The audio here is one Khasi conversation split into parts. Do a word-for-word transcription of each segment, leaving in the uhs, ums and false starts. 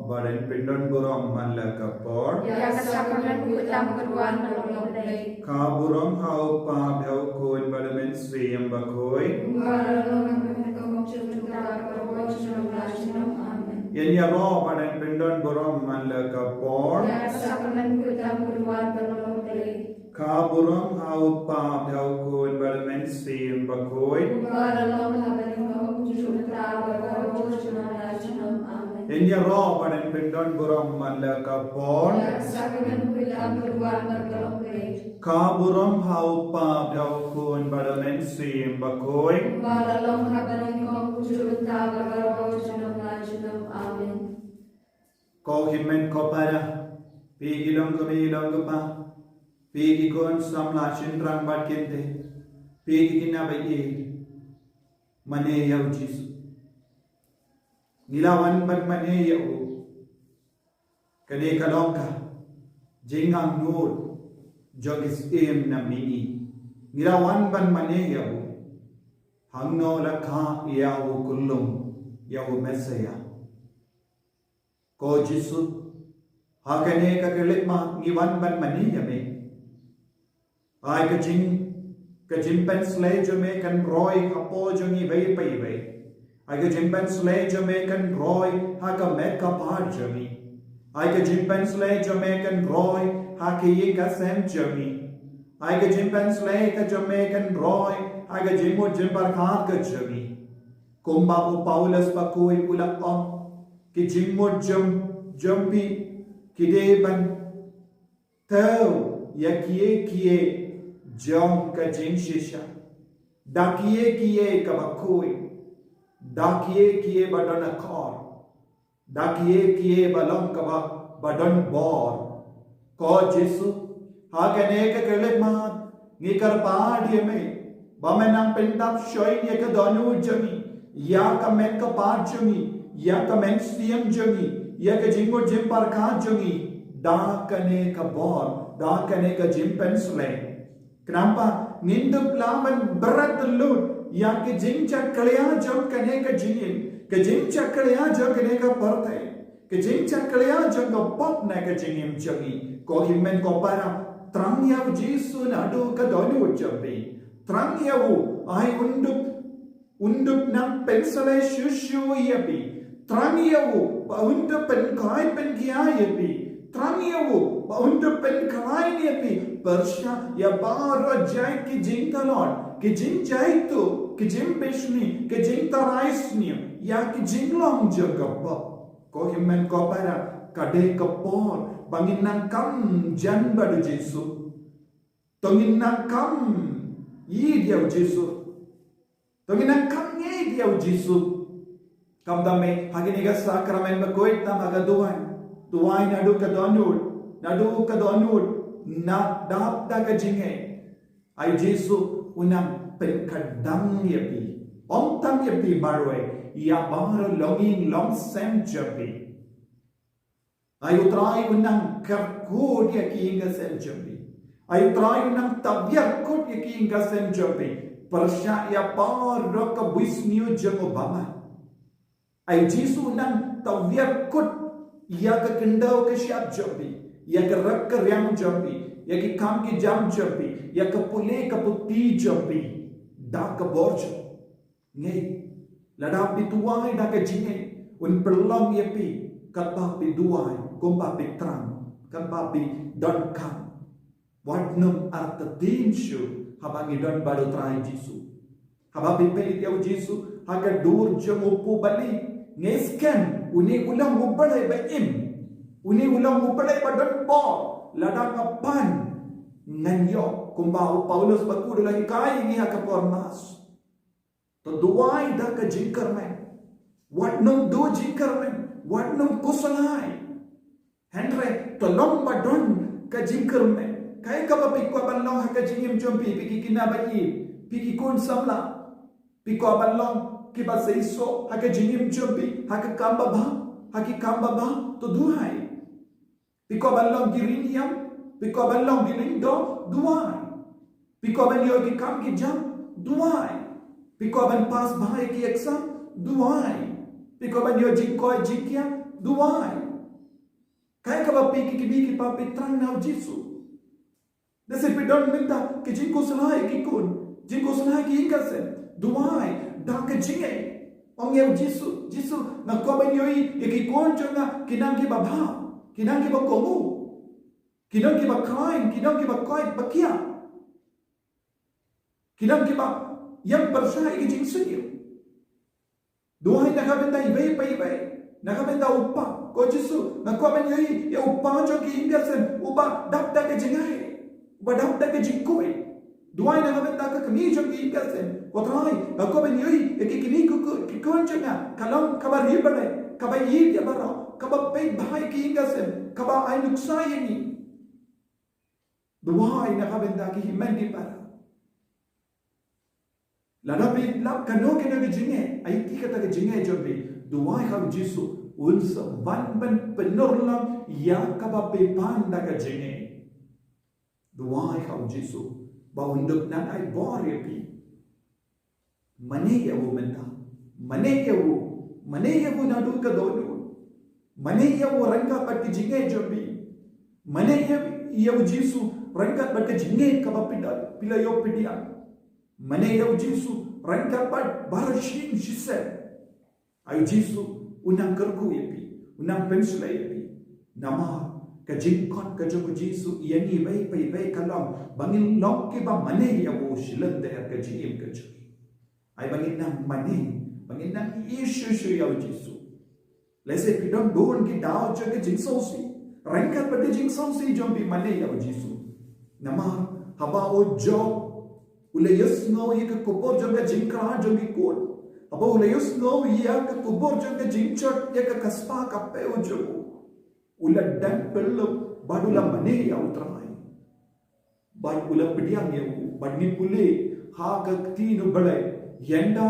Baroh pyndonkam burom man la ka por. Ïa ka sakramen khuid tam kyrwan ba long long Blei. Ka burom ha u Kpa bad ha u Khun bad ha u Mynsiem Bakhuid. Kumba la long ha ka por, mynta bad baroh junom la junom. Amen. Ngin ïaroh baroh pyndonkam burom man la ka por. Ïa ka sakramen khuid tam kyrwan ba long long Blei. Ka burom ha u Kpa bad ha u Khun bad ha u Mynsiem Bakhuid. Kumba la long ha kaba nyngkong, junom mynta bad baroh junom la junom. Amen. Ngin ïaroh baroh pyndonkam burom man la ka por. Ïa ka sakramen khuid tam kyrwan ba long long Blei. Ka burom ha u Kpa bad ha u Khun bad ha u Mynsiem Bakhuid. Kumba la long ha kaba nyngkong, junom mynta bad baroh junom la junom. Amen. Ko hynmen ko para, phi ki long kmie ki long kpa, phi ki khun samla shynrang bad kynthei, phi ki khynnah ba ïeit, mane ïa u Jisu. Ngi la wan ban mane ïa u. Kane ka long ka jingangnud jong ki syiem na mihngi. Ngi la wan ban mane ïa u. Hangno la kha ïa u khyllung, ïa u Messaïah. Ko Jisu, ha kane ka khyllipmat ngi wan ban mane ïa me. Ai ka jing, ka jingpynshlei jong me kan roi hapoh jong ngi iwei pa iwei. Ai ka jingpynshlei jong me kan roi ha ka met ka par jong ngi. Ai ka jingpynshlei jong me kan roi ha ka ïing ka sem jong ngi. Ai ka jingpynshlei ka jong me kan roi ha ka jingmut jingpyrkhat ka jong ngi. Kumba u Paulus bakhuid u la ong, ki jingmut jong, jong phi ki dei ban thew ïa kiei kiei jong ka jingshisha. Da kiei kiei kaba khuid. Da kiei kiei ba don akor. Da kiei kiei ba long kaba, ba don bor. Ko Jisu, ha kane ka khyllipmat, ngi kyrpad ïa me ba men nang pyndap shoi ïa ka dohnud jong ngi, ïa ka met ka par jong ngi, ïa ka mynsiem jong ngi, ïa ka jingmut jingpyrkhat jong ngi, da kane ka bor, da kane ka jingpynshlei. Khnang ba ngin dup lah ban bret lut ïa ka jingjakhlia jong kane ka jingim, ka jingjakhlia jong kane ka pyrthei, ka jingjakhlia jong ka pop na ka jingim jong ngi. Ko hynmen ko para, thrang ïa u Jisu naduh ka dohnud jong phi. Thrang ïa u, ai un dup, un dup nang pynshlei shuh shuh ïa phi. Thrang ïa u ba un dup pynkhiah pynkhia ïa phi. Thrang ïa u ba un dup pynkhiah ïa phi. Pyrshah ïa baroh jait ki jingtlot, ki jingjaitu, ki jingbishni, ki jingtharai sniew, ïa ki jinglong jong ka pop. Ko hynmen ko para, ka dei ka por ba ngin nang kam jan bad u Jisu. To ngin nang kam ïeit ïa u Jisu. To ngin nang kam ngeit ïa u Jisu. Kumta me, ha kane ka sakramen bakhuid tam ha ka duwai. Duwai naduh ka dohnud, naduh ka dohnud, na dap da ka jingngeit. Ai u Jisu un nang pynkhatdang ïa phi. Ym tang ïa phi marwei, ïa baroh longïing longsem jong phi. Ai u Trai un nang kyrkhu ïa ki ïing ki sem jong phi. Ai u Trai un nang tawiar kut ïa ki ïing ki sem jong phi. Pyrshah ïa baroh ka bor sniew jong u bamon. Ai u Jisu un nang tawiar kut ïa ka khyndew ka shyiap jong phi, ïa ka rep ka riang jong phi, ïa ki kam ki jam jong phi, ïa ka pule ka puthi jong phi. Da ka bor jong Ngeit, lada phi duwai da ka jingngeit, un pynlong ïa phi katba phi duwai, kumba phi thrang, katba phi donkam. Wat nym artatien shuh haba ngi don bad u Trai Jisu. Haba phi peit ïa u Jisu ha ka dur jong u pubali, ngi skem une u long u Blei ba im, une u long u Blei ba don bor. Lada nga pan, ngan ïoh, kumba u Paulus bakhuid u la hikai ïa ngi ha ka por Mass. To duwai da ka jingkyrmen. Wat nym duh jingkyrmen, wat nym khuslai. Hynrei to long ba don ka jingkyrmen. Kaei kaba phi kwah ban long ha ka jingim jong phi, phi ki khynnah ba ïeit, phi ki khun samla. Phi kwah ban long kiba seisoh ha ka jingim jong phi, ha ka kam babha, ha ki kam babha, to duwai. Phi kwah ban long ki riewniam, phi kwah ban long ki lyngdoh, duwai. Phi kwah ban ïoh ki kam ki jam, duwai. Phi kwah ban pass bha ïa ki exam, duwai. Phi kwah ban ïoh jingkoit jingkhiah, duwai. ba phi ki kmie ki kpa phi thrang na u Jisu. Lehse phi don mynta ki jingkhuslai ki khun, jingkhuslai ki ïing ki sem. Duwai da ka jingngeit. Ong ïa u Jisu, Jisu, nga kwah ban ïohi ïa ki khun jong nga ki nang kiba bha, ki nang kiba kohnguh, ki nang kiba khlaiñ, ki nang kiba koit ba khiah, ki nang kiba ïam pyrshah ïa ki jingsniew. Duwai na ka bynta iwei pa iwei. Na ka bynta u kpa. Ko Jisu, nga kwah ban ïohi ïa u kpa jong ki ïing ki sem uba dap da ka jingngeit, uba dap da ka jingkoit. Duwai na ka bynta ka kmie jong ki ïing ki sem. Ko Trai, nga kwah ban ïohi ïa ki kmie ki khun, ki khun jong nga, ka long kaba riewblei, kaba ïeit ïa baroh, kaba peit bha ïa ki ïing ki sem, kaba ai nuksa ïa ngi. Duwai na ka bynta ki hynmen ki para. Lada phi lap kano kano ka jingngeit, aiti kata ka jingngeit jong phi, duwai ha u Jisu, un sa wan ban pynurlong ïa kaba phi pan da ka jingngeit. Duwai ha u Jisu ba un dup nang ai bor ïa phi. Mane ïa u mynta. Mane ïa u. Mane ïa u naduh ka dohnud. Mane ïa u ryngkat bad ka jingngeit jong phi. Mane ïa, ïa u Jisu ryngkat bad ka jingngeit kaba phi la, phi la ïoh pdiang. Mane ïa u Jisu ryngkat bad baroh shi ïing shi sem. Ai u Jisu u nang kyrkhu ïa phi, u nang pynshlei ïa phi. Namar ka jingkhot ka jong u Jisu ïa ngi iwei pa iwei ka long ba ngin long kiba mane ïa u shi lynter ka jingim ka jong ngi. Ai ba ngin nang mane, ba ngin nang ïeit shuh shuh ïa u Jisu. Lehse phi don bun ki daw jong ka jingsngewsih. Ryngkat bad ka jingsngewsih jong phi, mane ïa u Jisu. Namar haba u Job u la ïohsngew ïa ka khubor jong ka jingkhlaiñ jong ki khun, haba u la ïohsngew ïa ka khubor jong ka jingjot ïa ka kespah ka phew jong u, u la dang pynlong bad u la mane ïa u Trai. Bad u la pdiang ïa u, bad ngin pule ha ka ktien u Blei, ynda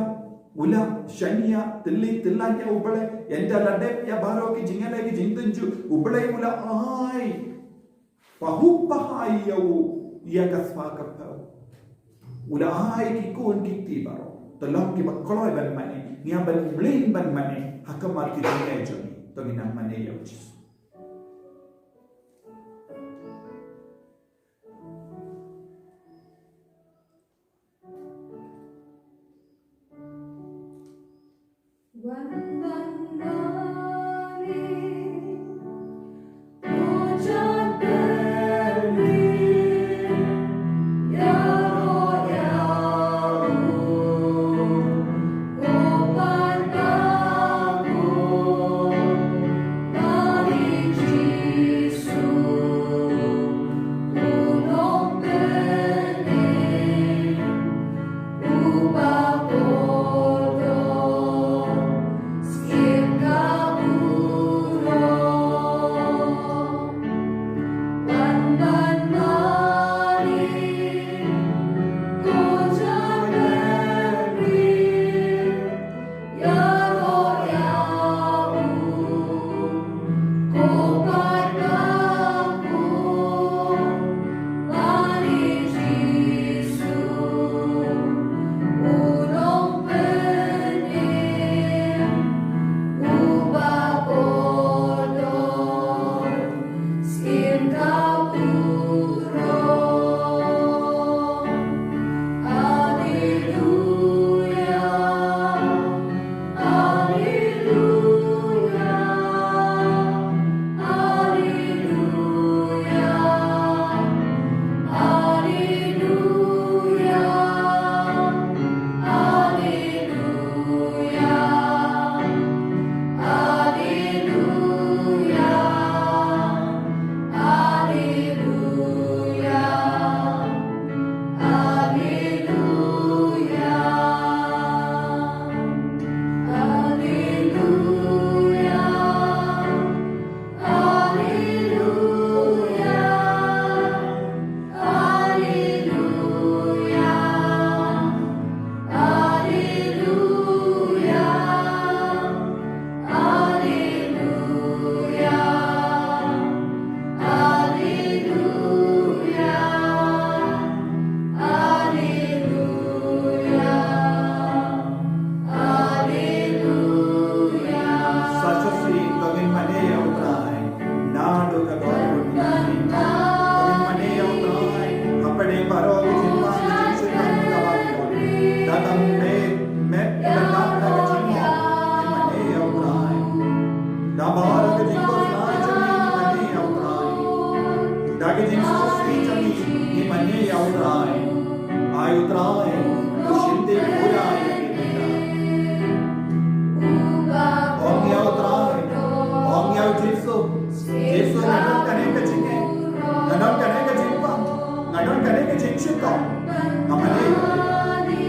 u la shaniah tylli tyllan ïa u Blei, ynda la dep ïa baroh ki jingïaleh ki jingtynjuh, u Blei u la ai pahuh pahai ïa u ïa ka spah ka phew. U la ai ki khun ki kti baroh, to long kiba kloi ban mane, ngi hap ban mlien ban mane ha khmat ki jingeh jong ngi. To ngin nang mane ïa u Jisu. Ka jingsngewsih jong ngi, ngi mane ïa U Trai. Ai U Trai, u shim te pura ïa ngi mynta. Ong ïa U Trai, ong ïa U Jisu, Jisu nga don kane ka jingeh, nga don kane ka jingpang, nga don kane ka jingshitom, nga mane ïa phi.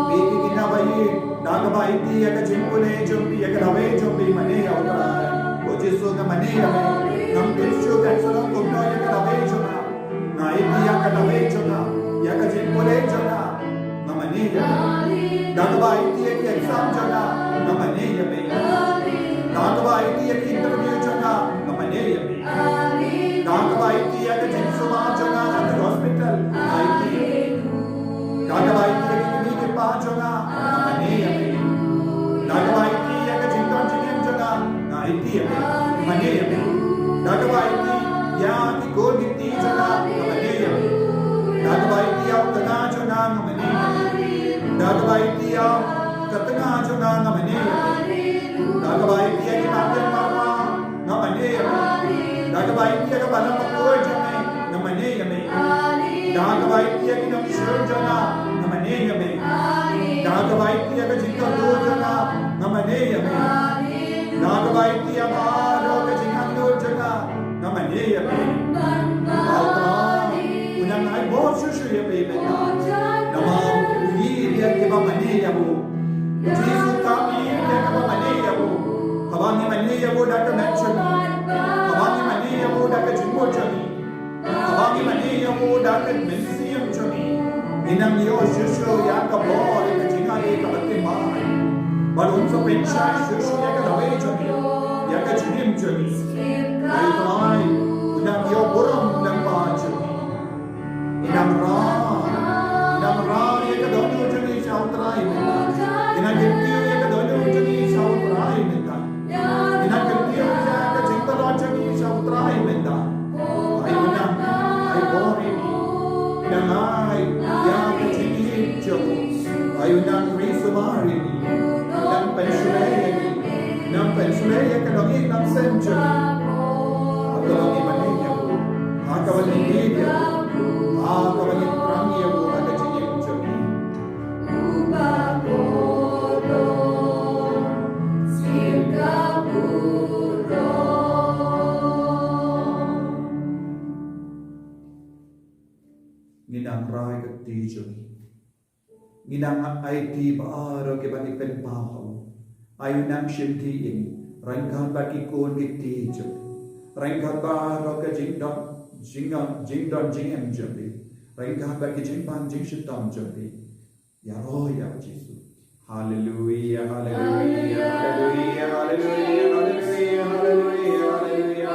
Phi ki khynnah baieid, da kaba aiti ïa ka jingpule jong phi, ïa ka lawei jong phi, mane ïa U Trai. Ko Jisu, nga mane ïa me. Ngam tip shuh kan sa long kumno ïa ka lawei jong nga. Nga aiti ïa ka lawei jong nga, ïa ka jingpule jong nga, nga mane ïa me. Da kaba aiti ïa ki exam jong nga, nga mane ïa me. Da kaba aiti ïa ki interview jong nga, nga mane ïa me. Da kaba aiti ïa ka jingsumar jong nga ha ka hospital, nga aiti ïa me. Da kaba aiti ïa ki kmie ki kpa jong nga, nga mane ïa me. Da kaba aiti ïa ka jingdon jingem jong nga, nga aiti ïa me, mane ïa me. Da kaba aiti ïa ki khun ki kti jong nga, nga mane ïa me. Da kaba aiti ïa u tnga jong nga, nga mane ïa me. Da kaba aiti ïa ka tnga jong nga, nga mane ïa me. Da kaba aiti ïa ki marjan marwa, nga mane ïa me. Da kaba aiti ïa ka balang bakhuid jong me, nga mane ïa me. Da kaba aiti ïa ki nongshun jong nga, nga mane ïa me. Da kaba aiti ïa ka jingkyrduh jong nga, nga mane ïa me. Da kaba aiti ïa baroh ka jingangnud jong nga, nga mane ïa me. Ïa U Trai, u nang ai bor shuh shuh ïa phi mynta. Namar u ïeit ïa kiba mane ïa u. U Jisu u ïeit ïa kiba mane ïa u. Haba ngi mane ïa u da ka met jong ngi, haba ngi mane ïa u da ka jingmut jong ngi, haba ngi mane ïa u da ka mynsiem jong ngi, ngi nang ïoh shuh shuh ïa ka bor, ïa ka jingaiei kaba thymmai. Bad un sa pynshai shuh shuh ïa ka lawei jong ngi, ïa ka jingim jong ngi. Ïa U Trai, u nang ïoh burom lyngba jong ngi. Ngi nang rai, ngi nang rai ïa ka dohnud jong ngi sha U Trai mynta. Ngi nang kyntiew ïa ka dohnud jong ngi sha U Trai mynta. Ngi nang kyntiew ïa ka jingtlot jong ngi sha U Trai mynta. Ai u nang ai bor ïa ngi. Nang ai ïa ka jingïeit jong u. Ai u nang ri sumar ïa ngi. Nang pynshlei ïa ngi. Nang pynshlei ïa ka longïing longsem jong ngi. Ha kaba ngi mane ïa u. Ha kaba ngi ïeit ïa u. Ha kaba ngi thrang ïa u ha ka jingim jong ngi. Ngi nang rai ka kti jong ngi. Ngi nang aiti baroh kiba ngi pynpaw ha u. Ai u nang shim kti ïa ngi ryngkat bad ki khun ki kti jong ngi. Ryngkat baroh ka jingdon jingdon jingdon jingem jong ngi. Ryngkat bad ki jingpang jingshitom jong ngi. Ïaroh ïa u Jisu. Haleluia, haleluia, haleluia, haleluia, haleluia, haleluia, haleluia.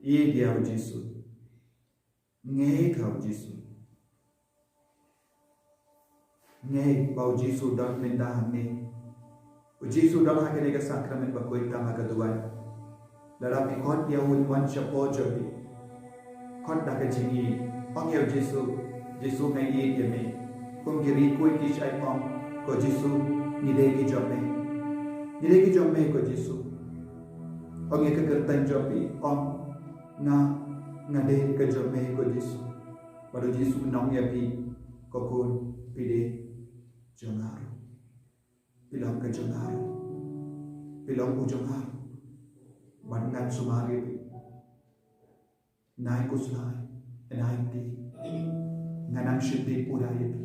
Ïeit ïa u Jisu. Ngeit ha u Jisu. Ngeit ba u Jisu u don mynta hangne. U Jisu u don ha kane ka sakramen bakhuid tam ha ka duwai. Lada phi khot ïa u un wan shapoh jong phi, khot da ka jingïeit. Ong ïa u Jisu, Jisu nga ïeit ïa me. Kum ki riewkhuid ki shait ong, Ko Jisu, ngi dei ki jong me. Ngi dei ki jong me ko Jisu. Ong ïa ka kyrteng jong phi, ong nga, nga dei ka jong me ko Jisu. Bad u Jisu un ong ïa phi, ko khun, phi dei jong nga ruh. Phi long ka jong nga ruh. Phi long u jong nga ruh. Bad ngan sumar ïa phi. Nai khuslai, nai ti. Ngan nang shim phi pura ïa phi.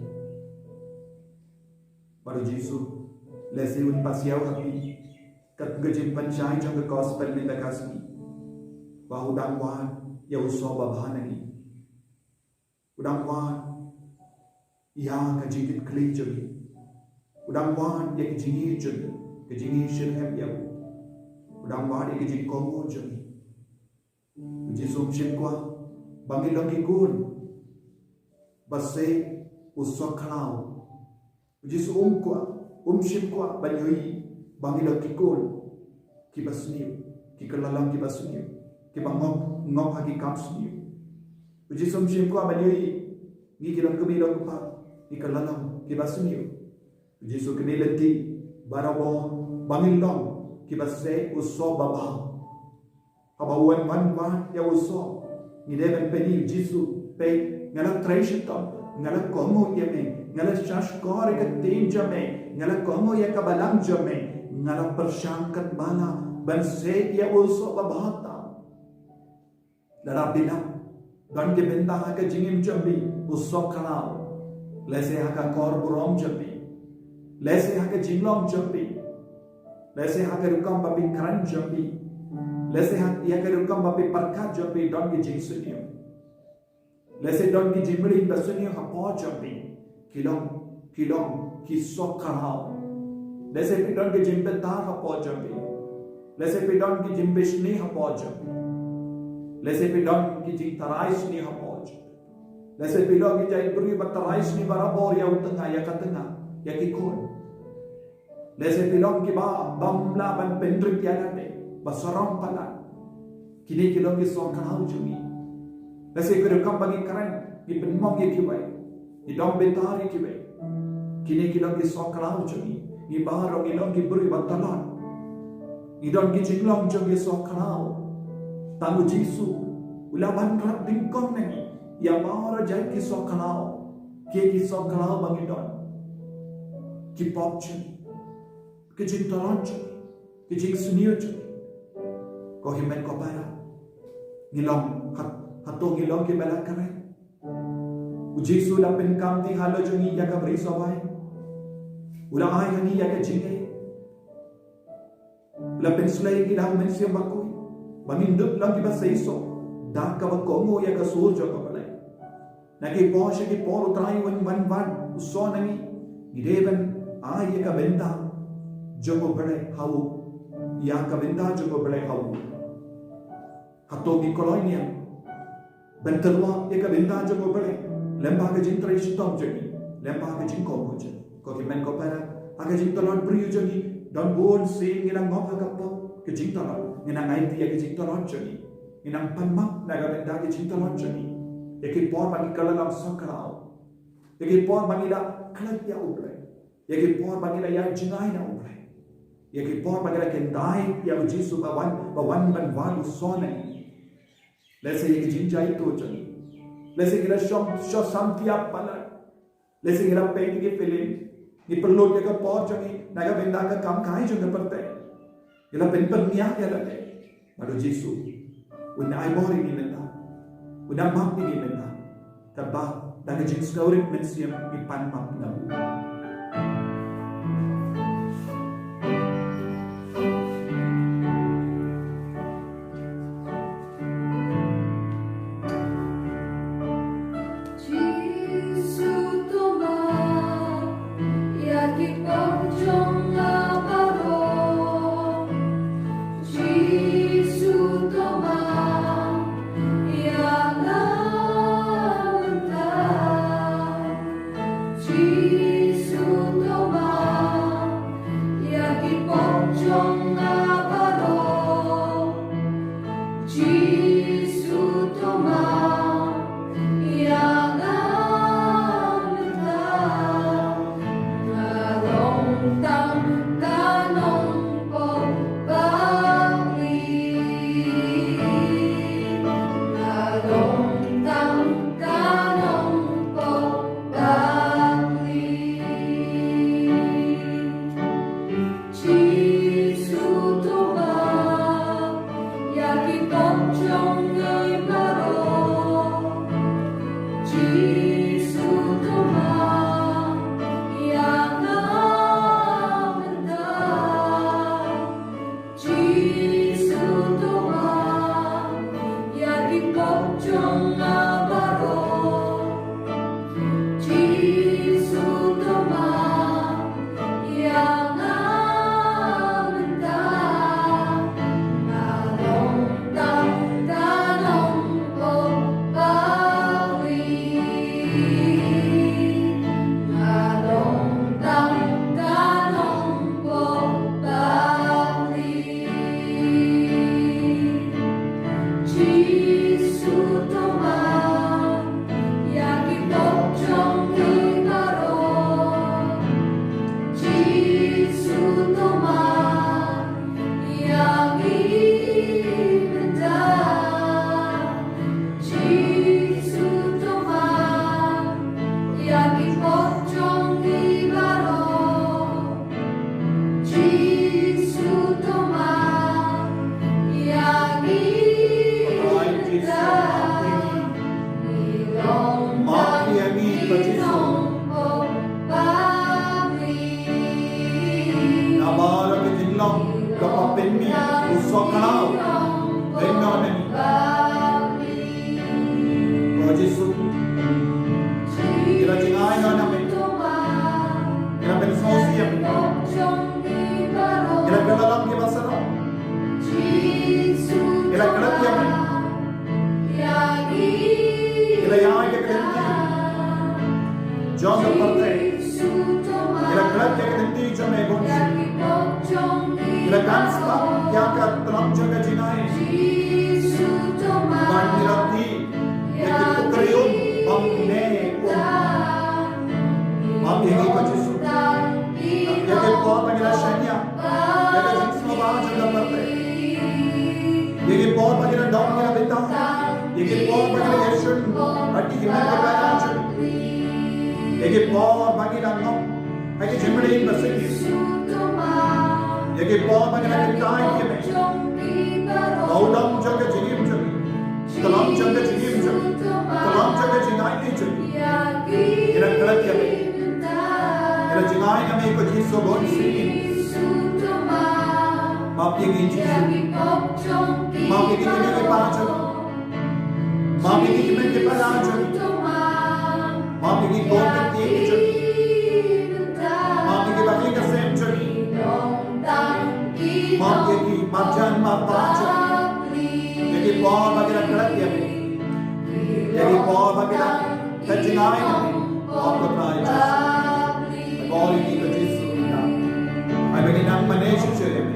Bad u Jisu, lehse un pasiaw ha phi. Kat ka jingpynshai jong ka gospel mynta ka sngi. Ba u dang wad ïa u soh babha na ngi. U dang wad ïa ka jingkitkhlieh jong ngi. U dang wad ïa ka jingïeit jong ngi, ka jingïeit shitrhem ïa u. U dang wad ïa ka jingkohnguh jong ngi. U Jisu um shym kwah ba ngi long ki khun ba seh u soh khlaw. U Jisu um kwah, um shym kwah ban ïohi ba ngi long ki khun kiba sniew, ki kylla long kiba sniew, kiba ngop, ngop ha ki kam sniew. U Jisu um shym kwah ban ïohi ngi ki long kmie long kpa, ki kylla long kiba sniew. U Jisu kmie lynti barabor ba ngin long kiba seh u soh babha. Haba wan wan wan ïa u soh, ngi dei ban pyni, Jisu, peit, nga la trei shitom, nga la kohnguh ïa me, nga la shahshkor ïa ka ktien jong me, nga la kohnguh ïa ka balang jong me, nga la pyrshang katba lah ban seh ïa u soh babha tam. Lada phi lah don ki bynta ha ka jingim jong phi, u soh khlaw, lehse ha ka kor burom jong phi, lehse ha ka jinglong jong phi, lehse ha ka rukom ba phi kren jong phi, lehse ha, ïa ka rukom ba phi pyrkhat jong phi don ki jingsniew, lehse don ki jingmlien ba sniew hapoh jong phi. Ki long, ki long ki soh khlaw. Lehse phi don ki jingbitar hapoh jong phi. Lehse phi don ki jingbishni hapoh jong phi. Lehse phi don ki jingtharai sniew hapoh jong phi. Lehse phi long ki jait briew ba tharai sniew barabor ïa u tnga, ïa ka tnga, ïa ki khun. Lehse phi long kiba bym lah ban pynrit ïa lade, ba sarong palat. Kine ki long ki soh khlaw jong ngi. Lehse ki rukom ba ngi kren, ngi pynmong ïa kiwei, ngi dom bitar ïa kiwei. Kine ki long ki soh khlaw jong ngi. Ngi baroh ngi long ki briew ba tlot. Ngi don ki jinglong jong ki soh khlaw. Tang u Jisu u lah ban rat dyngkong na ngi ïa baroh jait ki soh khlaw. Ki, ki soh khlaw ba ngi don. Ki pop jong ngi, ki jingtlot jong ngi, ki jingsniew jong ngi. Ko hynmen ko para, ngi long, hat, hato ngi long kiba la kren? U Jisu u la pynkhamti halor jong ngi ïa ka bri sawai. U la ai ha ngi ïa ka jingngeit. U la pynsleh ïa ngi da u Mynsiem Bakhuid ba ngin dup long kiba seisoh da kaba kohnguh ïa ka sur jong U Blei. Na ki por sha ki por U Trai un wan wan u soh na ngi. Ngi dei ban ai ïa ka bynta jong U Blei ha u. Ïa ka bynta jong U Blei ha u. Hato ngi kloi niam ban tyrwa ïa ka bynta jong U Blei lyngba ka jingtrei shitom jong ngi, lyngba ka jingkohnguh jong ngi? Ko hynmen ko para, ha ka jingtlot briew jong ngi, don bun sien ngi la ngop ha ka pop ka jingtlot, ngi nang aiti ïa ka jingtlot jong ngi, ngi nang pan map na ka bynta ka jingtlot jong ngi. Ïa ki por ba ngi kylla long soh khlaw, ïa ki por ba ngi la klet ïa U Blei, ïa ki por ba ngi la ïaid jngai na U Blei, ïa ki por ba ngi la kyndait ïa U Jisu ba wan, ba wan ban wad u soh na ngi. Lehse ïa ki jingjia ito jong ngi. Lehse ngi la shong, shong samtia palat. Lehse ngi la peit ïa ki film, ngi pynlut ïa ka por jong ngi na ka bynta ka kam kai jong ka pyrthei. Ngi la pynpyrngiah ïa lade. Bad u Jisu un ai bor ïa ngi mynta, un ai map ïa ngi mynta. Katba da ka jingsngewrit mynsiem ngi pan map na u. Jisu, to map ïa ki pop jong nga baroh. Jisu, to map ïa nga mynta. Jisu, to map ïa ki pop jong nga baroh. Jisu, to map ïa nga mynta. Nga Map ïa ngi ko Jisu. Namar ka jinglong kaba pynmih u sohkhraw. Pynmih na ngi. Ko Jisu. Ngi la jngai noh na me. Ngi la pynsngewsih ïa me. Ngi la kylla lam kiba sarong. Ngi la klet ïa me. Ngi la ïaid ïa ka lynti jong ka pyrthei. Ngi la klet ïa ka lynti jong me bun. Ngi la kan spah ïa ka tnat jong ka jingaiñ. Bad ngi la tih ïa ki pukrium bym ne um. Map ïa ngi ko Jisu. Ïa ki por ba ngi la shaniah ïa ka jingsngewbha jong ka pyrthei. Ïa ki por ba ngi la dom ngi la bitar. Ïa ki por ba ngi la ïashun bad ki hynmen ki para jong ngi. Ïa ki por ba ngi la ngop ha ki jingmlien ba sngewsih. Ïa ki por ba ngi la kyntait ïa me. Ba u long jong ka jingim jong ngi. Ka long jong ka jingim jong ngi. Ka long jong ka jingaiñ jong ngi. Ngi la klet ïa me. Ngi la jngai ïa me ko Jisu bun sien. Map ïa ngi Jisu. Map ïa ki kmie ki kpa jong ngi. Map ïa ki kmie ki para jong ngi. Map ïa ki khun ki kti jong ngi. Map ïa ki bahaïing ki sem jong ngi. Map ïa ki marjan marpa jong ngi. Ïa ki por ba ki la klet ïa me. Ïa ki por ba ki la klet jngai ïa me. Map ko Trai Jisu. Ko ïa ki ko Jisu. Ai ba ki nang mane shisha ïa me.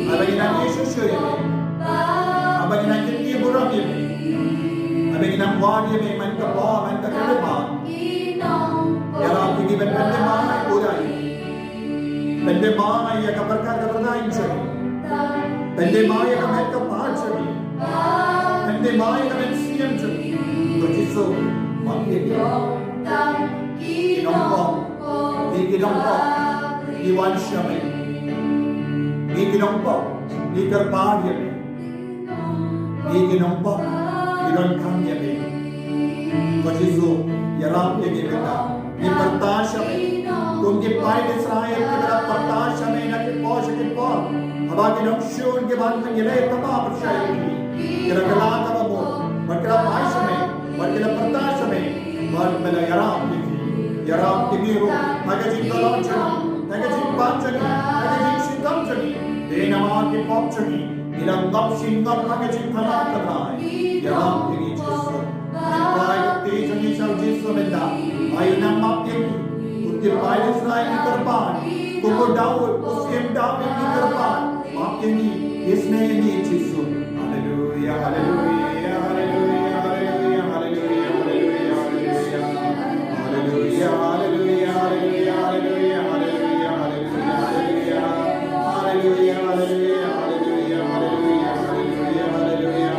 Haba ngi nang ïeit shuh shuh ïa me. Haba ngi nang kynti burom ïa me. Haba ngi nang wad ïa me man ka por man ka khyllipmat. Ïarap ïa ngi ban pyndem bha ïa u Trai. Pyndem bha ïa ka pyrkhat ka pyrthai jong ngi. Pyndem bha ïa ka met ka phad jong ngi. Pyndem bha ïa ka mynsiem jong ngi. Ko Jisu, map ïa ngi. Ki nongpop, ngi ki nongpop, ngi wan sha me. Ngi ki nongpop, ngi kyrpad ïa me. Ngi ki nongpop, ngi donkam ïa me. Ko Jisu, ïarap ïa ngi mynta. Ngi pyrta sha me. Kum ki paid Israel kiba la pyrta sha me na ki por sha ki por. Haba ki nongshun kiba ngi leh tang ba pyrshah ïa me. Ki la kylla kaba mut. Bad ki la phai sha me. Bad ki la pyrta sha me. Bad me la ïarap ïa ki. Ïarap ïa ngi ruh ha ka jingkyllut jong ngi, ha ka jingpang jong ngi, ha ka jingshitom jong ngi. Dei namar ki pop jong ngi, ngi la ngop shi ngop ha ka jingthana ka Trai. Ïarap ïa ngi Jisu. Ngi phai ka kti jong ngi sha u Jisu mynta. Ai u nang map ïa ngi. Kum ki paid Israel ngi kyrpad. Kum u Daud, u Syiem Daud ngi kyrpad. Map ïa ngi, isynei ïa ngi Jisu. Haleluia, haleluia, haleluia, haleluia, haleluia, haleluia, haleluia. Haleluia, haleluia, haleluia, haleluia, haleluia, haleluia. Haleluia, haleluia, haleluia, haleluia, haleluia, haleluia.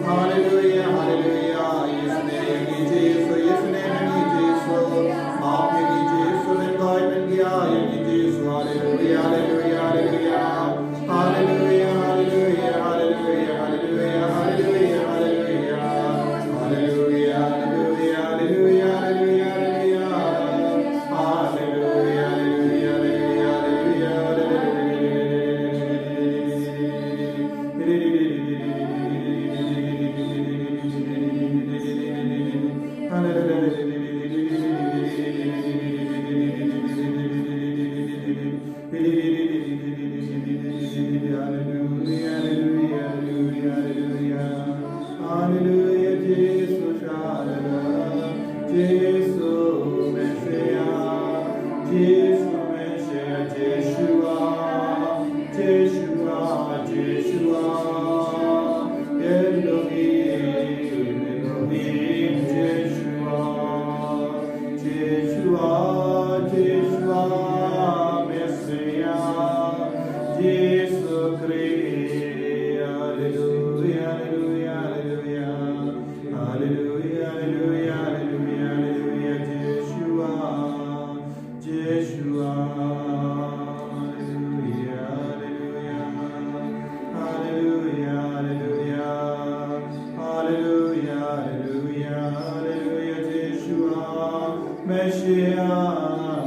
Haleluia, haleluia. Isynei ïa ngi Jisu, isynei ïa ngi Jisu. Map ïa ngi Jisu, lyngngoh lyngngoh ïa ngi Jisu. Haleluia, haleluia, haleluia. Haleluia, haleluia.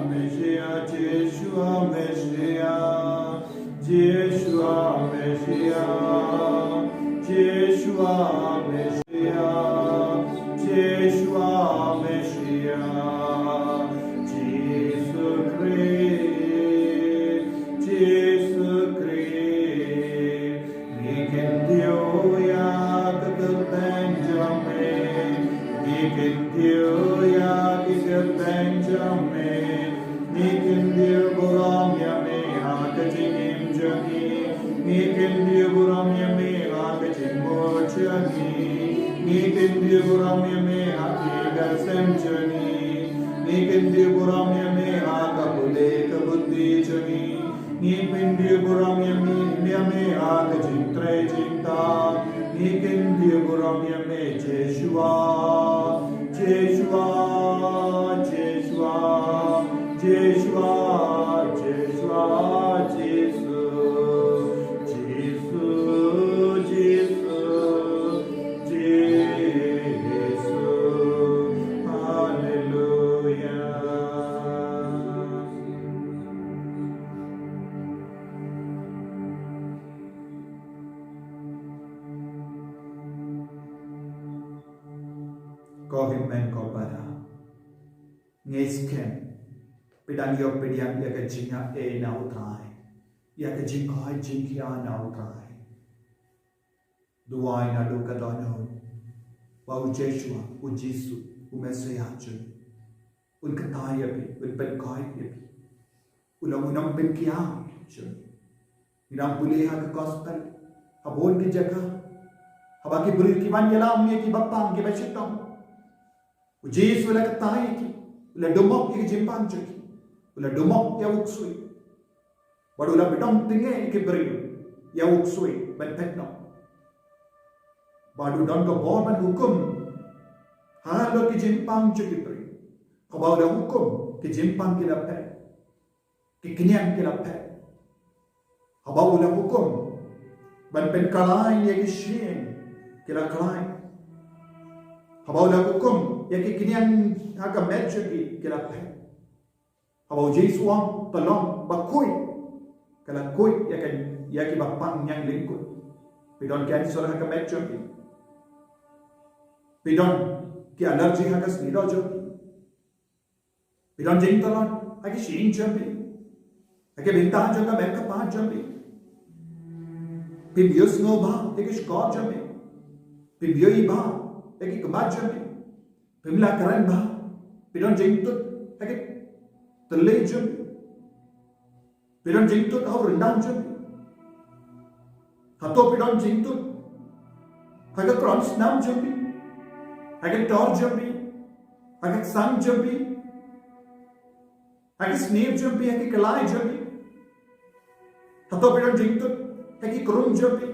Mashiach, Yeshua Mashiach, Yeshua Mashiach, Yeshua Mashiach, Yeshua Mashiach, Jisu Khrist, Jisu Khrist. Ngi kyntiew ïa ka kyrteng jong me. Ngi kyntiew ïa ka kyrteng jong me. Ngi kyntiew burom ïa me ha ka jingim jong ngi. Ngi kyntiew burom ïa me ha ka jingmut jong ngi. Ngi kyntiew burom ïa me ha ka ïing ka sem jong ngi. Ngi kyntiew burom ïa me ha ka pule ka puthi jong ngi. Ngi kyntiew burom ïa me, ïa me ha ka jingtrei jingtap. Ngi kyntiew burom ïa me Jeshua, Jeshua, Jeshua, Jeshua, Jeshua, Jisu, Jisu, Jisu, Jisu. Haleluya. Ko hynmen ko para, ngi skhem phi dang ïoh pdiang ïa ka jingaiei na U Trai, ïa ka jingkoit jingkhiah na U Trai. Duwai naduh ka dohnud ba u Jeshua, u Jisu, u Messiah jong ngi, un kyntait ïa phi, un pynkoit ïa phi, u long u nongpynkhiah jong ngi. Ngi dang pule ha ka gospel, ha bun ki jaka, haba ki briew ki wan ïalam ïa ki bapang ki bashitom, u Jisu u la kyntait ïa ki, u la dumok ïa ki jingpang jong ki, u la dumok ïa u ksuid. Bad u la pyndonkam ïa ki briew ïa u ksuid ban phet noh. Bad u don ka bor ban hukum halor ki jingpang jong ki briew. Kaba u la hukum, ki jingpang ki la phet, ki kñiang ki la phet. Haba u la hukum ban pynkylla ïa ki shyieng, ki la kylla. Haba u la hukum ïa ki kñiang ha ka met jong ki, ki la phet. Haba u Jisu u ong, ka long ba khuid, ka la khuid ïa ka, ïa ki bapang ñianglyngkut. Phi don cancer ha ka met jong phi. Phi don ki allergy ha ka snier jong phi. Phi don jingtlot ha ki shyieng jong phi, ha ki bynta jong ka met ka phad jong phi. Phim ïohsngew bha ïa ki shkor jong phi. Phim ïohi bha ïa ki khmat jong phi. Phim lah kren bha. Phi don jingtut ha ki tylli jong phi. Phi don jingtut ha u ryndang jong phi. Hato phi don jingtut ha ka kron snam jong phi, ha ka tor jong phi, ha ka ksang jong phi, ha ki snier jong phi, ha ki kylla jong phi? Hato phi don jingtut ha ki krung jong phi,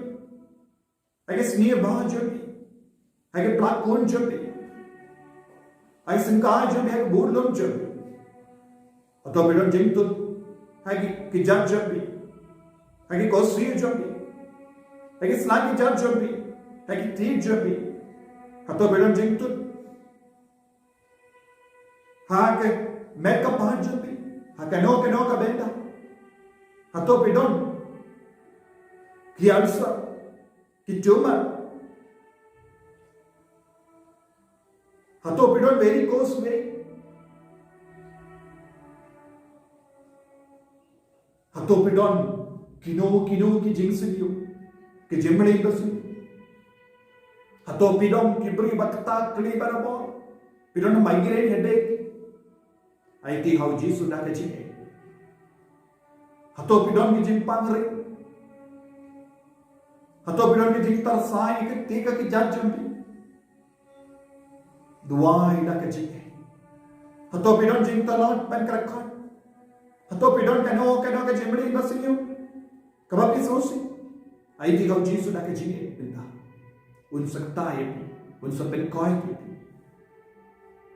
ha ki snier bha jong phi, ha ki plak khun jong phi, ha ki syngkai jong phi, ha ki bun lum jong phi? Hato phi don jingtut ha ki, ki kjat jong phi, ha ki khohsiew jong phi, ha ki sla ki kjat jong phi, ha ki tied jong phi? Hato phi don jingtut ha ka met ka phad jong phi, ha kano kano ka bynta? Hato phi don ki ulcer, ki tumor? Hato phi don varicose vein? Hato phi don kino kino ki jingsniew, ki jingmlien basniew? Hato phi don ki briew ba kta khlieh barabor? Phi don migraine headache? Aiti ha u Jisu da ka jingeh. Hato phi don ki jingpang rit? Hato phi don ki jingtarsai ki, ki kjat jong phi? Duwai da ka jingeh. Hato phi don jingtlot ban kyrkhu? Hato phi don kano kano ka jingmlien basniew kaba phi sngewsih? Aiti ha u Jisu da ka jingeh mynta. Un sa kyntait ïa phi, un sa pynkoit ïa phi.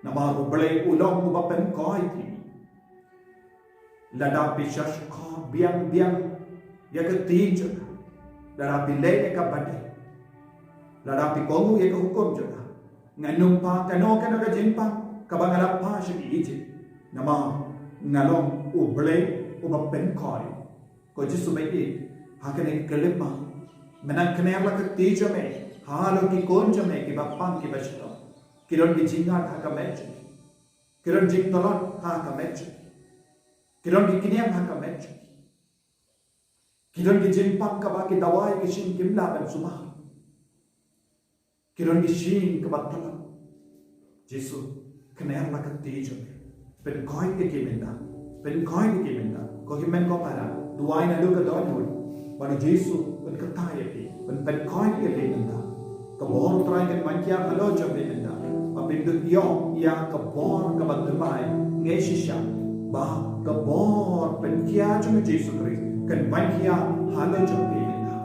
Namar U Blei u long uba pynkoit ïa phi. Lada phi shah shkor biang biang ïa ka ktien jong nga, lada phi leh ïa kaba dei, lada phi kohnguh ïa ka hukum jong nga, ngan ym phah kano kano ka jingpang kaba nga la phah sha ki Ijipt. Namar nga long U Blei uba pynkhiah. Ko Jisu ba ïeit, ha kane ka khyllipmat, mynta kner la ka kti jong me halor ki khun jong me kiba pang kiba shitom. Ki don ki jingngeit ha ka met jong ki. Ki don jingtlot ha ka met jong ki. Ki don ki kñia ha ka met jong ki. Ki don ki jingpang kaba ki dawai ki shim kim lah ban sumar. Ki don ki shim kaba tlot. Jisu, kner la ka kti jong me. Pynkhiah ïa ki mynta. Pynkhiah ïa ki mynta. Ko hynmen ko para, duwai naduh ka dohnud ba U Jisu un kyrteng ïa ki, un pynkhiah ïa ki mynta. Ka bor U Trai kan wan khia halor jong phi mynta. Ba phin ïoh ïa ka bor kaba thymmai. Ngi shisha ba ka bor pynkhiah jong U Jisu Khrist kan wan khia halor jong phi mynta.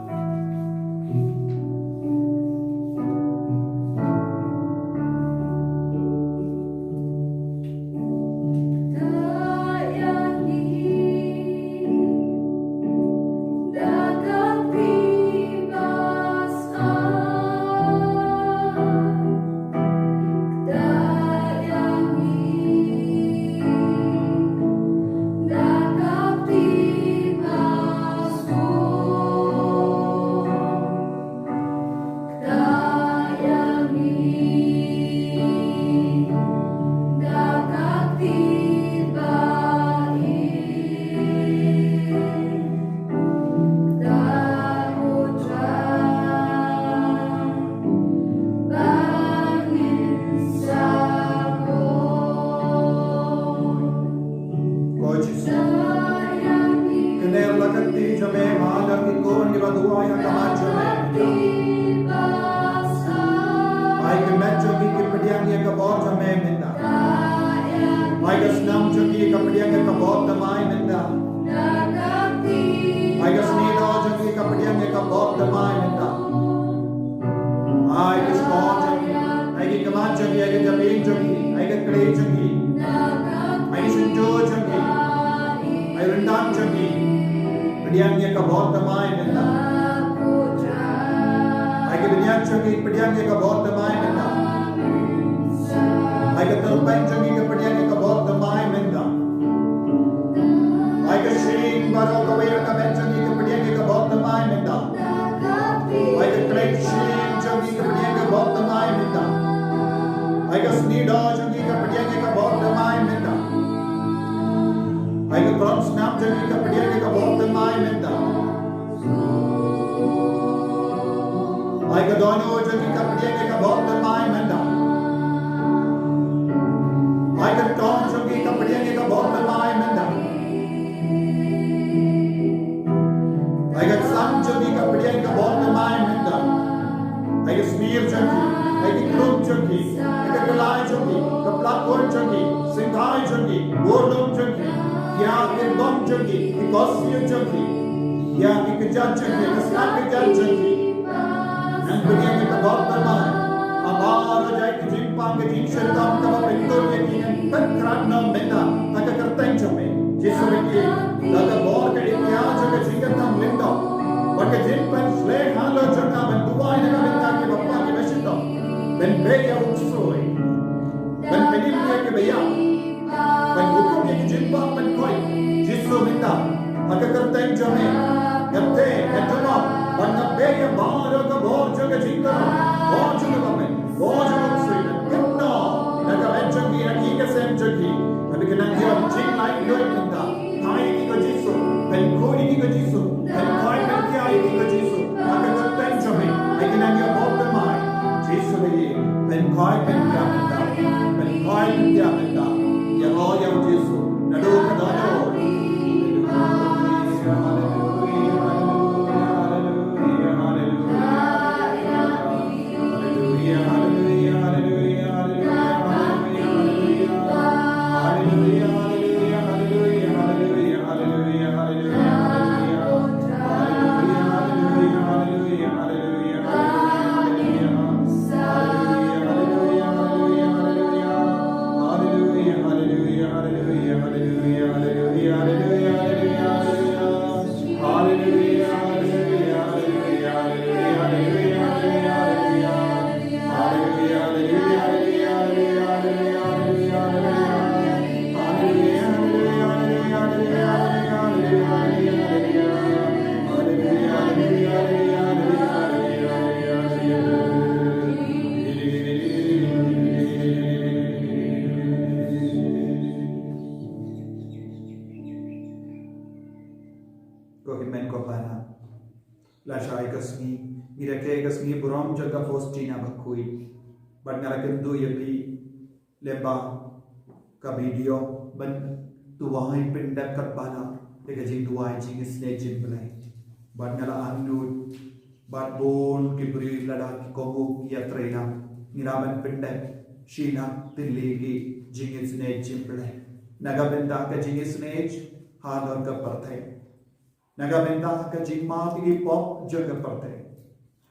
Ko Jisu, kner la ka kti jong me halor ki khun kiba duwai ha khmat jong me mynta. Ai ka met jong ki ki pdiang ïa ka bor jong me mynta. Ai ka snam jong ki ka pdiang ïa ka bor thymmai mynta. Ai ka snieh doh jong ki ka pdiang ïa ka bor thymmai mynta. Ai ka shkor jong ki, ai ki khmat jong ki, ai ka jabieng jong ki, ai ka kjat jong ki, ai ka shyntur jong ki, ai ryndang jong ki, pdiang ïa ka bor thymmai mynta. Ai ka bniat jong ki, pdiang ïa ka bor thymmai mynta. Ai ka tyrpeng jong ki, pdiang ïa ka bor thymmai mynta. Ai ka shyieng baroh kawei ha ka met jong ki, pdiang ïa ka bor thymmai mynta. Ai ka klet shyieng jong ki, pdiang ïa ka bor thymmai mynta. Ai ka snieh doh jong ki, pdiang ïa ka bor thymmai mynta. Ai ka khlong snam jong ki, pdiang ïa ka bor thymmai mynta. Ai ka dohnud jong ki, pdiang ïa ka bor thymmai mynta. Ai ka tong jong ki, pdiang ïa ka bor thymmai mynta. Ai ka ksan jong ki, pdiang ïa ka bor thymmai mynta. Ai ka snier jong ki, ai ki khlum jong ki, ai ka khlai jong ki, ka plat jong ki, sngewthuh jong ki, bor jong ki, ïa ki bom jong ki, ki khohsiew jong ki, ïa ki kjat jong ki, ka sat kjat jong ki. Ngan pdiang ïa ka bor thymmai. Haba la jia ka jingpang ka jingshitom kaba pynlut ïa ki, ngan pynkhraw noh mynta ha ka kyrteng jong me. Jisu, ba ïeit, da ka bor ka iktiar jong ka jingkyrkhu lyngdoh bad ka jingpynshlur halor jong nga ban duwai na ka bynta kiba pang kiba shitom, ban peit ïa u ksuid, ban pynim ïa kiba ïap, ban hukum ïa ki jingbam ban koit. Jisu, mynta ha ka kyrteng jong me, nga tei, nga tymmen, ban nga peit ïa baroh ka bor jong ka jingkyrkhu, bor jong ka bamit, bor jong ka ksuid, kynnoh na ka met jong ki, na ki ïing ki sem jong ki. Haba ki nang ïoh jinglaitluid mynta, thaw ïa ki ko Jisu, pynkhuid ïa ki ko Jisu, pynkhuid pynkhia ïa ki ko Jisu. Ha ka kyrteng jong me, ai ki nang ïoh bor thymmai. Jisu, ba ïeit, pynkhuid pynkhia mynta, pynkhuid pynkhia mynta. Ïaroh ïa u Jisu naduh ka dohnud. Ko hynmen ko para, la shai ka sngi, ngi rakhe ka sngi burom jong ka Faustina bakhuid. Bad nga la kynduh ïa phi lyngba ka video ban duwai pyndep katba lah ïa ka jingduwai jingisynei jong U Blei. Bad nga la angnud bad bun ki briew lada ki kohnguh ïatreilang, ngi lah ban pyndep shi lak tylli ki jingisynei jong U Blei na ka bynta ka jingisynei halor ka pyrthei, na ka bynta ka jingmap ïa ki pop jong ka pyrthei.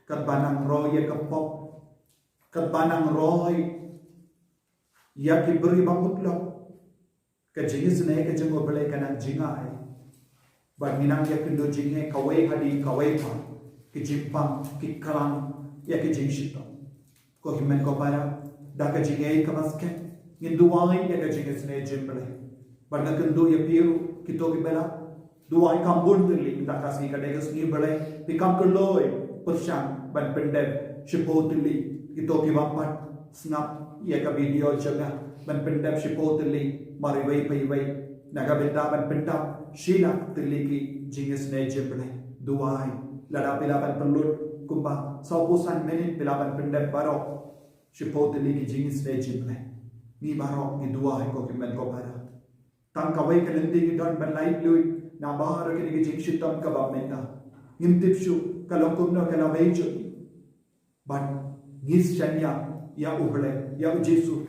Katba nang roi ïa ka pop, katba nang roi ïa ki briew ba mutlop, ka jingisynei ka jong U Blei ka nang jngai. Bad ngi nang ïakynduh jngai kawei hadien kawei pat, ki jingpang, ki klang ïa ki jingshitom. Ko hynmen ko para, da ka jingïeit kaba skhem ngin duwai ïa ka jingisynei jong U Blei. Bad nga kynduh ïa phi ruh kito kiba la duwai kam bun tylli, mynta ka sngi ka dei ka sngi U Blei, phi kam kloi pyrshang ban pyndep shiphew tylli. Kito kiba pat sngap ïa ka video jong nga, ban pyndep shiphew tylli, mar iwei pa iwei, na ka bynta ban pyndap shi lak tylli ki jingisynei jong U Blei. Duwai, lada phi lah ban pynlut kumba sawphew san minit, phi lah ban pyndep baroh shiphew tylli ki jingisynei jong U Blei. Ngi baroh ngi duwai, ko hynmen ko para. Tang kawei ka lynti ngi don ban lait luid na baroh kine ki jingshitom kaba mynta. Ngim tip shuh ka long kumno ka lawei jong ngi. Bad ngi shaniah ïa U Blei, ïa U Jisu,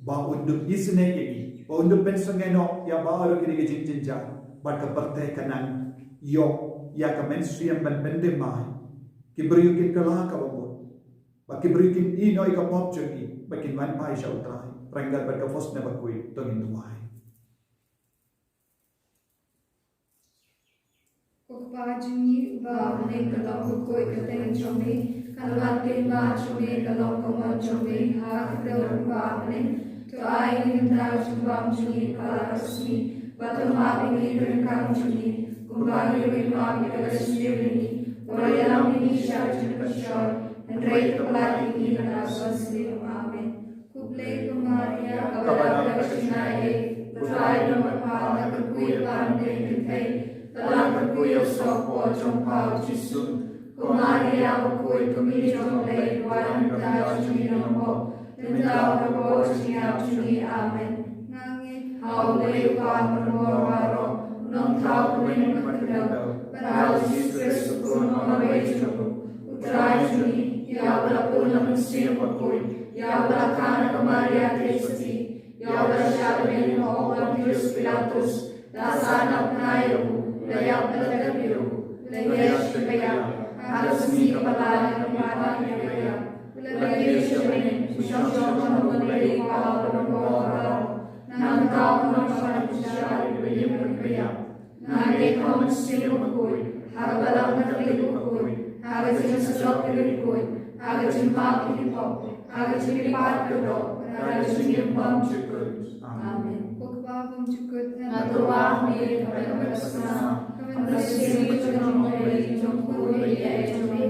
ba un dup isynei ïa ngi, ba un dup pynsangeh noh ïa baroh kine ki jingjynjar. Bad ka pyrthei ka nang ïoh ïa ka mynsiem ban pynthymmai. Ki briew kin kylla kaba mut, bad ki briew kin ïehnoh ïa ka pop jong ngi, bad kin wan phai sha U Trai. Ryngkat bad ka Faustina bakhuid, to ngin duwai. Ko Kpa jong ngi uba ha bneng, ka long ka kyrteng jong me, ka la wan ka hima jong me, ka long ka mon jong me ha ka kyrteng uba ha bneng. To ai ïa ngi mynta ka jingbam jong ngi ha kane ka sngi, bad to map ïa ngi ki ryngkang jong ngi, kumba ngi ruh ngi map ïa ki ba la sniew ïa ngi. Wat ïalam ïa ngi sha ka jingpynshoi, hynrei to pyllait ïa ngi na ka bonsniew. Amen. Khublei ko Maria, kaba la dap da ka jingaiei, U Trai u don bad pha, la kyrkhu ïa pha hapdeng ki kynthei, bad la kyrkhu ïa u sohpor jong pha u Jisu. Ko Maria bakhuid, ko Kmie jong U Blei, duwai namar kata jong ngi ki nongpop, mynta bad ha ka por jingïap jong ngi. Amen. Nga ngeit ha U Blei U Kpa Mynsiem Bakhuid, U Nongthaw Kynrad bad U Khun, bad ha U Jisu Khrist U Khun U Marwei jong U Trai jong ngi, ïa uba la pun na u Mynsiem Bakhuid, ïa uba la kha na ka Maria Theisotti, ïa uba la shah beiñ ha u Pontius Pilatus, la sah na bnai ïa u, la ïap bad la dep ïa u, la ïaishah bad ïa u ha ka sngi kaba lai na ka bynta ki ba ïap, la kiew sha bneng, u shong shong sha U Blei U Kpa Mynsiem Bakhuid. Nangta un wan ban pynshai ïa ki ba ïeit bad ki ba ïap. Nga ngeit ha U Mynsiem Bakhuid, ha ka Balang Katholik bakhuid, ha ka jingsuk ki riewkhuid, ha ka jingmap ïa ki pop, ha ka jingkyrpad kaba doh, ha ka jingim bymjukut. Amen. Ko Kpa bymjukut, nga tyrwa ha me, ha ka bynta ka snam, ha ka mynsiem jong U Blei, jong U Khun baieit jong me,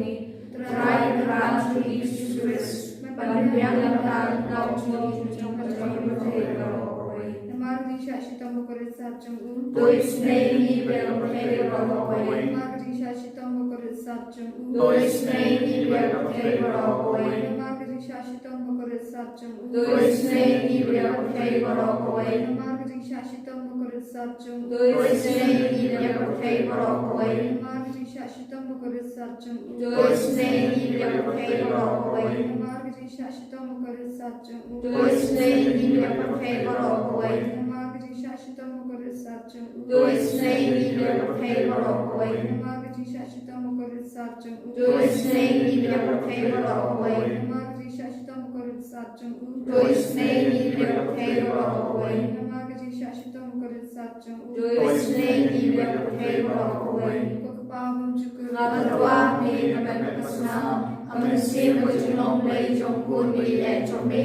Trai Kynrad jong ngi Jisu Khrist, ban pynbiang ïa ka bynta ka jong ngi, jong ka jong ngi baroh kawei. Namar ka jingshah shitom bakordit sat jong u, to isynei ïa ngi bad ïa ka pyrthei baroh kawei. Namar ka jingshah shitom bakordit sat jong u, to isynei ïa ngi bad ïa ka pyrthei baroh kawei. Namar ka jingshah shitom bakordit sat jong u, to isynei ïa ngi bad ïa ka pyrthei baroh kawei. Namar ka jingshah shitom bakordit sat jong u, to isynei ïa ngi bad ïa ka pyrthei baroh kawei. Namar ka jingshah shitom bakordit sat jong u, to isynei ïa ngi bad ïa ka pyrthei baroh kawei. Namar ka jingshah shitom bakordit sat jong u, to isynei ïa ngi bad ïa ka pyrthei baroh kawei. Namar ka jingshah shitom bakordit sat jong u, to isynei ïa ngi bad ïa ka pyrthei baroh kawei. Namar ka jingshah shitom bakordit sat jong u, to isynei ïa ngi bad ïa ka pyrthei baroh kawei. Namar ka jingshah shitom bakordit sat jong u, to isynei ïa ngi bad ïa ka pyrthei baroh kawei. Namar ka jingshah shitom bakordit sat jong u, to isynei ïa ngi bad ïa ka pyrthei baroh kawei. Ko Kpa bymjukut, nga tyrwa ha me, ha ka bynta ka snam, ha ka mynsiem bad jinglong Blei jong U Khun baieit jong me,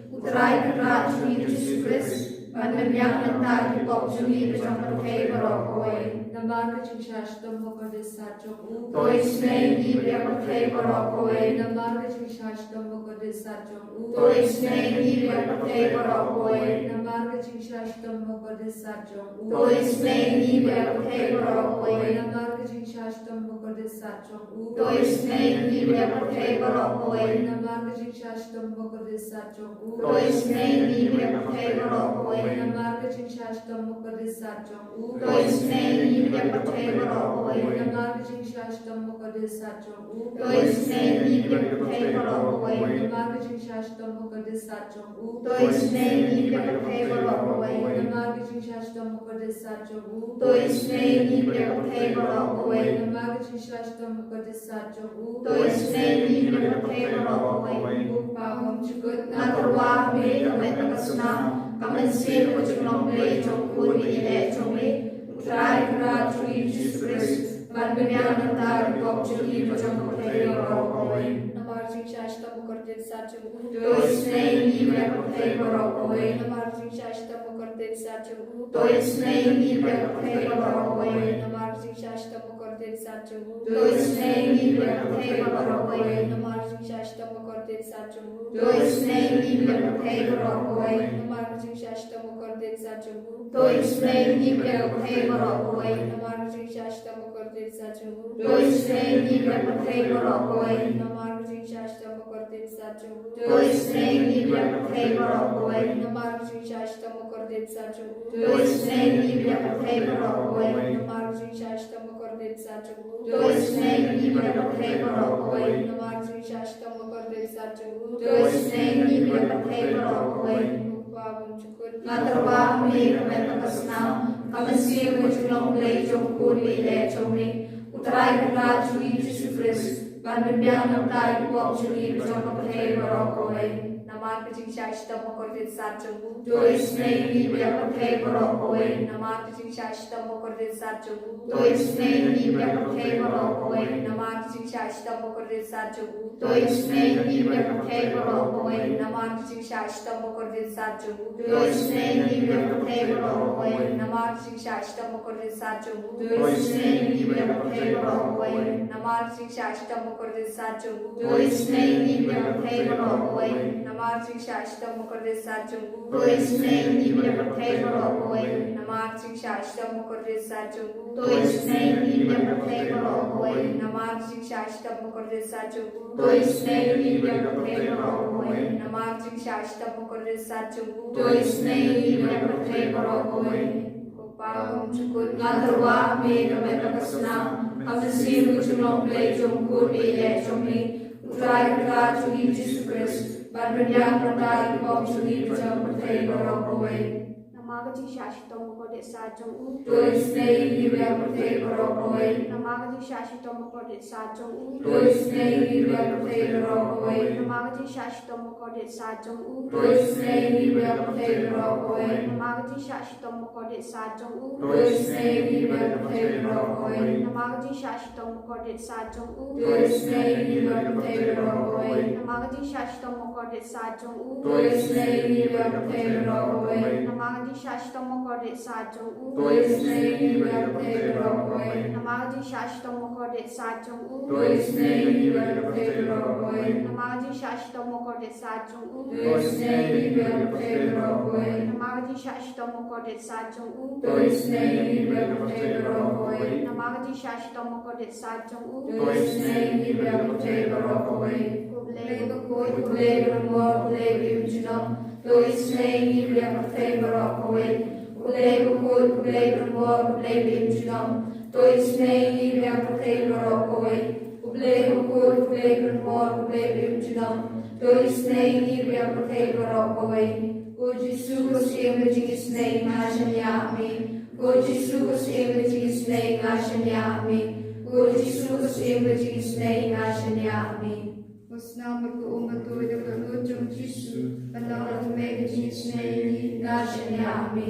U Trai Kynrad jong ngi Jisu Khrist, Ban pynbiang na ka bynta ki pop jong ngi bad jong ka pyrthei baroh kawei. Namar ka jingshah shitom bakordit sat jong u. To isynei ïa ngi bad ïa ka pyrthei baroh kawei. Namar ka jingshah shitom bakordit sat jong u. To isynei ïa ngi bad ïa ka pyrthei baroh kawei. Namar ka jingshah shitom bakordit sat jong u. To isynei ïa ngi bad ïa ka pyrthei baroh kawei. Namar ka jingshah shitom bakordit sat jong u. To isynei ïa ngi bad ïa ka pyrthei baroh kawei. Namar ka jingshah shitom bakordit sat jong u. To isynei ïa ngi bad ïa ka pyrthei baroh kawei. Namar ka jingshah shitom bakordit sat jong u. To isynei ïa ngi bad ïa ka pyrthei baroh kawei. Namar ka jingshah shitom bakordit sat jong u. To isynei ïa ngi bad ïa ka pyrthei baroh kawei. Namar ka jingshah shitom bakordit sat jong u. To isynei ïa ngi bad ïa ka pyrthei baroh kawei. Namar ka jingshah shitom bakordit sat jong u. To isynei ïa ngi bad ïa ka pyrthei baroh kawei. Namar ka jingshah shitom bakordit sat jong u. To isynei ïa ngi bad ïa ka pyrthei baroh kawei. Ko Pa bymjukut, nga tyrwa ha me ka met bad ka snam, ka mynsiem ka jinglong Blei jong u khun ba ïaleh jong me, U Trai Kynrad jong ngi Jisu Khrist, ban pynbiang na ka bynta ki pop jong ngi bad jong ka pyrthei baroh kawei. Namar ka jingshah shitom bakordit sat jong u. To isynei ïa ngi bad ïa ka pyrthei baroh kawei. Namar ka jingshah shitom bakordit sat jong u. To isynei ïa ngi bad ïa ka pyrthei baroh kawei. Namar ka jingshah shitom bakordit sat jong u. To isynei ïa ngi bad ïa ka pyrthei baroh kawei. Namar ka jingshah shitom bakordit sat jong u. To isynei ïa ngi bad ïa ka pyrthei baroh kawei. Namar ka jingshah shitom bakordit sat jong u. To isynei ïa ngi bad ïa ka pyrthei baroh kawei. Namar ka jingshah shitom bakordit sat jong u. To isynei ïa ngi bad ïa ka pyrthei baroh kawei. Namar ka jingshah shitom bakordit sat jong u. To isynei ïa ngi bad ïa ka pyrthei baroh kawei. Namar ka jingshah shitom bakordit sat jong u. To isynei ïa ngi bad ïa ka pyrthei baroh kawei. Namar ka jingshah shitom bakordit sat jong u. To isynei ïa ngi bad ïa ka pyrthei baroh kawei. Namar ka jingshah shitom bakordit sat jong u. To isynei ïa ngi bad ïa ka pyrthei baroh kawei. Ko Pa bymjukut, nga tyrwa ha me ka met bad ka snam, ka mynsiem ka jinglong Blei jong u khun ba ïaleh jong me, U Trai Kynrad jong ngi Jisu Khrist, ban pynbiang na ka bynta ki pop jong ngi bad jong ka pyrthei baroh kawei. Namar ka jingshah shitom bakordit sat jong u. To isynei ïa ngi bad ïa ka pyrthei baroh kawei. Namar ka jingshah shitom bakordit sat jong u. To isynei ïa ngi bad ïa ka pyrthei baroh kawei. Namar ka jingshah shitom bakordit sat jong u. To isynei ïa ngi bad ïa ka pyrthei baroh kawei. Namar ka jingshah shitom bakordit sat jong u. To isynei ïa ngi bad ïa ka pyrthei baroh kawei. Namar ka jingshah shitom bakordit sat jong u. To isynei ïa ngi bad ïa ka pyrthei baroh kawei. Namar ka jingshah shitom bakordit sat jong u. To isynei ïa ngi bad ïa ka pyrthei baroh kawei. Namar ka jingshah shitom bakordit sat jong u. To isynei ïa ngi bad ïa ka pyrthei baroh kawei. Namar ka jingshah shitom bakordit sat jong u. To isynei ïa ngi bad ïa ka pyrthei baroh kawei. Namar ka jingshah shitom bakordit sat jong u. To isynei ïa ngi bad ïa ka pyrthei baroh kawei. Namar ka jingshah shitom bakordit sat jong u. To isynei ïa ngi bad ïa ka pyrthei baroh kawei. Ko Pa bymjukut, nga tyrwa ha me ka met bad ka snam, ka mynsiem ka jinglong Blei jong u khun ba ïaleh jong me, U Trai Kynrad jong ngi Jisu Khrist, ban pynbiang na ka bynta ki pop jong ngi bad jong ka pyrthei baroh kawei. Namar ka jingshah shitom bakordit sat jong u. To isynei ïa ngi bad ïa ka pyrthei baroh kawei. Namar ka jingshah shitom bakordit sat jong u. To isynei ïa ngi bad ïa ka pyrthei baroh kawei. Namar ka jingshah shitom bakordit sat jong u. To isynei ïa ngi bad ïa ka pyrthei baroh kawei. Namar ka jingshah shitom bakordit sat jong u. To isynei ïa ngi bad ïa ka pyrthei baroh kawei. Namar ka jingshah shitom bakordit sat jong u. To isynei ïa ngi bad ïa ka pyrthei baroh kawei. Namar ka jingshah shitom bakordit sat jong u. To isynei ïa ngi bad ïa ka pyrthei baroh kawei. Namar ka jingshah shitom bakordit sat jong u. To isynei ïa ngi bad ïa ka pyrthei baroh kawei. Namar ka jingshah shitom bakordit sat jong u. To isynei ïa ngi bad ïa ka pyrthei baroh kawei. Namar ka jingshah shitom bakordit sat jong u. To isynei ïa ngi bad ïa ka pyrthei baroh kawei. Namar ka jingshah shitom bakordit sat jong u. To isynei ïa ngi bad ïa ka pyrthei baroh kawei. Namar ka jingshah shitom bakordit sat jong u. To isynei ïa ngi bad ïa ka pyrthei baroh kawei. Ko Blei bakhuid, ko Blei barim bor, ko Blei ba im junom. To isynei ïa ngi bad ïa ka pyrthei baroh kawei. Ko Blei bakhuid, ko Blei barim bor, ko Blei ba im junom. To isynei ïa ngi bad ïa ka pyrthei baroh kawei. Ko Blei bakhuid, ko Blei barim bor, ko Blei ba im junom. To isynei ïa ngi bad ïa ka pyrthei baroh kawei. Ko Jisu, ko Syiem ka jingisynei, nga shaniah ha me. Ko Jisu, ko Syiem ka jingisynei, nga shaniah ha me. Ko Jisu, ko Syiem ka jingisynei, nga shaniah ha me. Ko Snam bad ko Um ba tuid da ka lut jong u Jisu, pynlong da ka me ka jingisynei ïa ngi, nga shaniah ha me.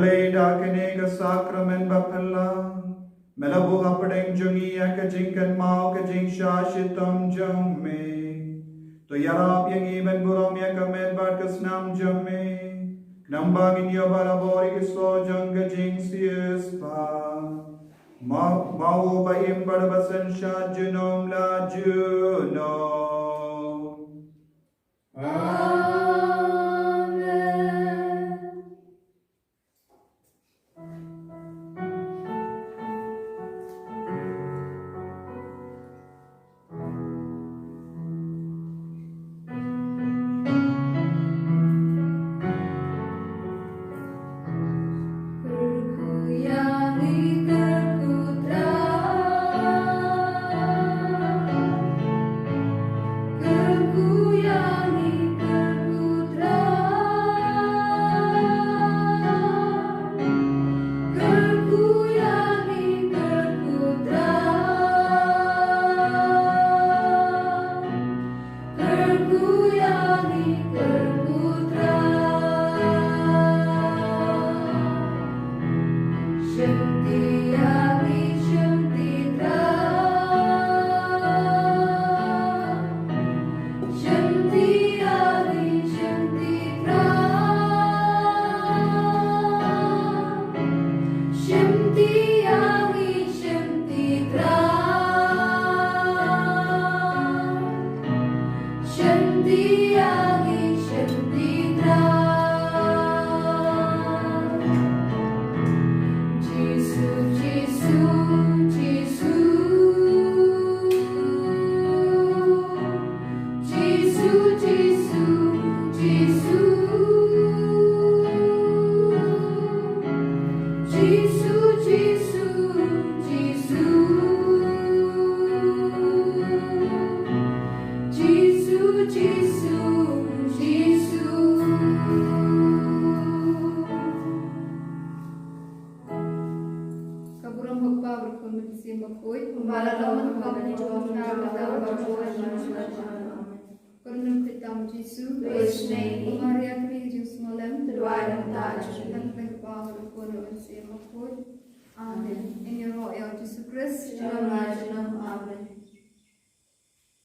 Lei da kane ka sakramen ba phylla, me la buh hapdeng jong ngi ïa ka jingkynmaw ka jingshah shitom jong me. To ïarap ïa ngi ban burom ïa ka met bad ka snam jong me, khnang ba ngin ïoh bad la bor ïa ki soh jong ka jingsiewspah. Ma, ma u ba im bad ba synshar junom la junom. Amen. Ka burom ha u Kpa, bad u Khun, bad u Mynsiem Bakhuid. Kumba la long mynta, bad ha ka por jong ka jingim. Amen. Ko Dohnud Khristan Jisu. Leh shisha ïa ngi. Ko Maria kmie ka jingsngewlem. To duwai na ka bynta jong ngi. Ha ka kyrteng u Kpa, bad u Khun, bad u Mynsiem Bakhuid. Amen. Amen. Ngin ïaroh ïa u Jisu Khrist. Junom la junom. Amen.